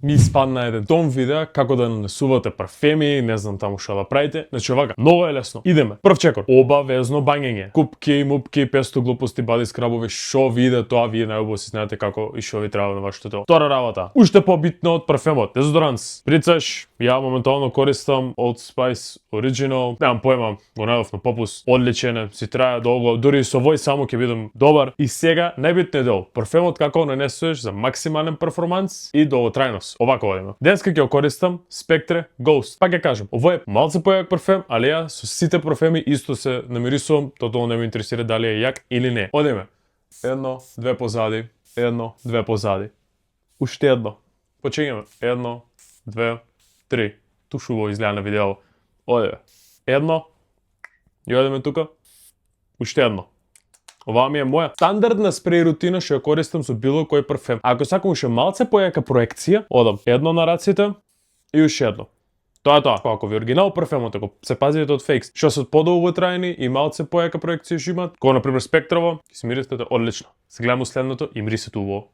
ми испадна еден том видеа како да нанесувате парфеми, не знам таму што да правите. Значи овака, многу е лесно. Идеме. Прв чекор, обавезно бањење. Купки, мупки, 500 глупости, бади скрабови, шо виде тоа, вие најубаво си знаете како и шо ви треба на вашето тело. Втора работа, уште побитно од парфемот, дезодоранс. Прицаш, ја моментално користам Old Spice Original. Немам појма, го најдов на попус, одличен е, си трае долго, дури со овој само ќе бидам добар. И сега најбитниот дел, парфемот како нанесуваш за максимален перформанс и долготрајност. Овако одиме. Денеска ќе го користам Spectre Ghost. Пак ќе кажам, ово е малце појак парфем, али ја со сите парфеми исто се намирисувам, тотално не ме интересира дали е јак или не. Одиме. Едно, две позади, едно, две позади. Уште едно. Почињаме. Едно, две, три. Тушуво изгледа на видео. Одиме. Едно. И одиме тука. Уште едно. Ова ми е моја стандардна спреј рутина што ја користам со било кој парфем. Ако сакам уште малце појака проекција, одам едно на раците и уште едно. Тоа е тоа. Ако ви оригинал парфемот, ако се пазите од фейкс, што се подолго трајни и малце појака проекција што имат, како на пример Спектрово, ќе се мирисате одлично. Се гледаме следното и мирисете убаво.